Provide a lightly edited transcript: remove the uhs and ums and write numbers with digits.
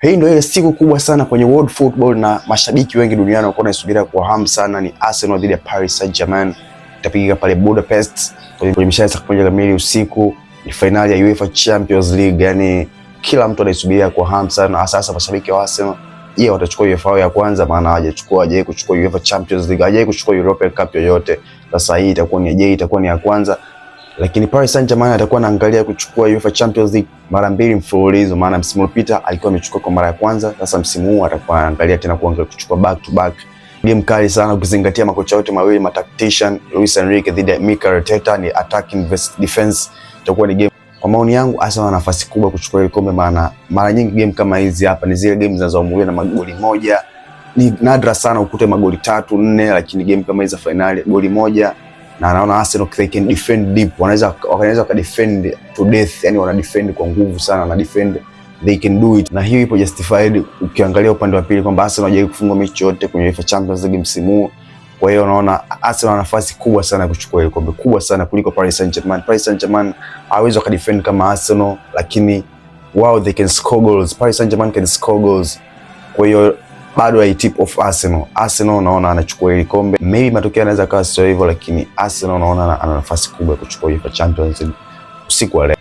Hii ndio ile siku kubwa sana kwenye world football na mashabiki wengi duniani walikuwa wanaisubiria kwa hamu sana. Ni Arsenal dhidi ya Paris Saint-Germain, itapigika pale Budapest kwenye mishale saa 1 kamili usiku. Ni fainali ya UEFA Champions League, yani kila mtu anaisubiria kwa hamu sana, hasa hasa mashabiki wa Arsenal. Je, watachukua UEFA ya kwanza? Maana hawajachukua, hawajawahi kuchukua UEFA Champions League, hawajawahi kuchukua European Cup yoyote. Sasa hii itakuwa ni, je, itakuwa ni ya kwanza? Lakini Paris Saint-Germain atakuwa anaangalia kuchukua UEFA Champions League mara mbili mfululizo, maana msimu uliopita alikuwa amechukua kwa mara ya kwanza. Sasa msimu huu atakuwa anaangalia tena kuangalia kuchukua back to back. Game kali sana ukizingatia makocha wote mawili ma tactician, Luis Enrique dhidi ya Mikel Arteta ni attacking versus defense. Itakuwa ni game, kwa maoni yangu, Arsenal ana nafasi kubwa kuchukua ile kombe, maana mara nyingi game kama hizi hapa ni zile game zinazoamuliwa na magoli moja. Ni nadra sana ukute magoli tatu nne, lakini game kama hizi za finali goli moja, na naona Arsenal they can defend deep, wanaweza waka defend to death, yani wana defend kwa nguvu sana, wana defend, they can do it, na hiyo ipo justified ukiangalia upande wa pili kwamba Arsenal hajawahi kufungwa mechi yote kwenye UEFA Champions League msimu huu. Kwa hiyo unaona Arsenal ana nafasi kubwa sana ya kuchukua ile kombe, kubwa sana kuliko Paris Saint-Germain. Paris Saint-Germain hawezi wakadefend kama Arsenal, lakini wao they can score goals. Paris Saint-Germain can score goals. Kwa hiyo bado I tip off Arsenal. Arsenal naona anachukua ile kombe. Maybe matokeo yanaweza kuwa sio hivyo, lakini Arsenal naona ana nafasi kubwa ya kuchukua UEFA Champions League usiku wa leo.